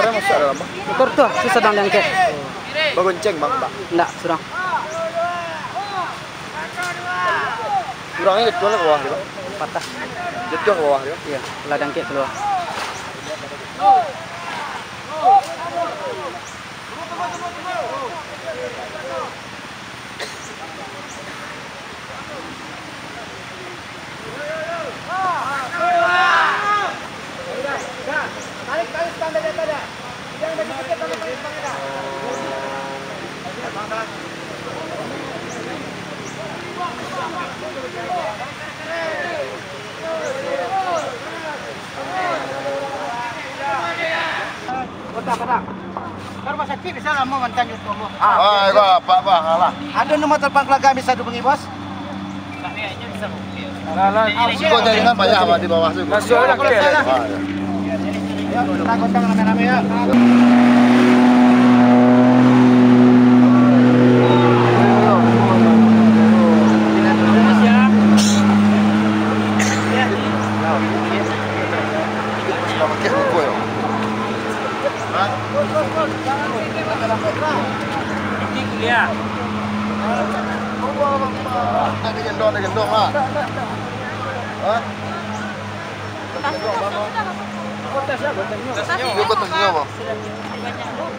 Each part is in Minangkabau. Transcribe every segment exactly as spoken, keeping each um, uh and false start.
Masuk dalam, Bang. Motor tu, tu sadang diangkek. Bagonceng, Bang, Bang. Ndak, surang. Surangnya jatuah lah ka bawah dia, Bang. Patah. Jatuah ka bawah dia, Bang. Iya, lah diangkek kalua. Kota Padang. Ka rumah sakik bisa lamo mantan jo tu, ambo. Ah, iko apak, Bang, alah. Ado nomor telepon keluarga bisa dihubungi, Bos? Lah, lah. Iko jaringan payah, Bang, di bawah tu. Masuk aja, Bang. Ah, iya. Ayo, kita gotong rame-rame, ya.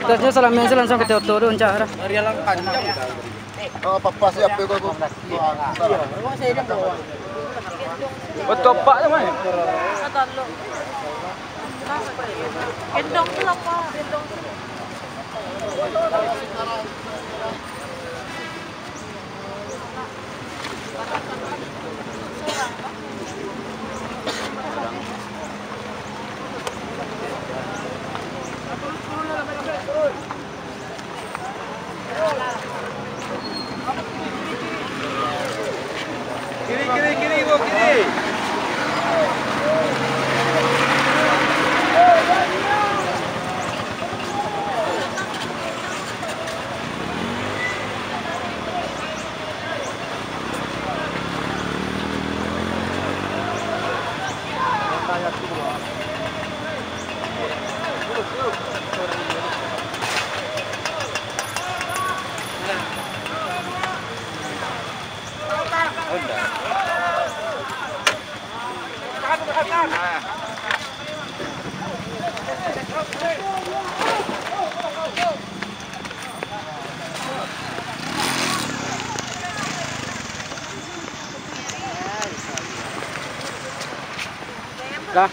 Tasnyo salamian se langsung ka T O T tu, rancak lah. Oh, papas ya, apa kau tu? Betul, Pak, tu, Mai. Gendong tu lah, Pak. Gendong tu. Kiri, kiri, kiri, go kiri. Dah.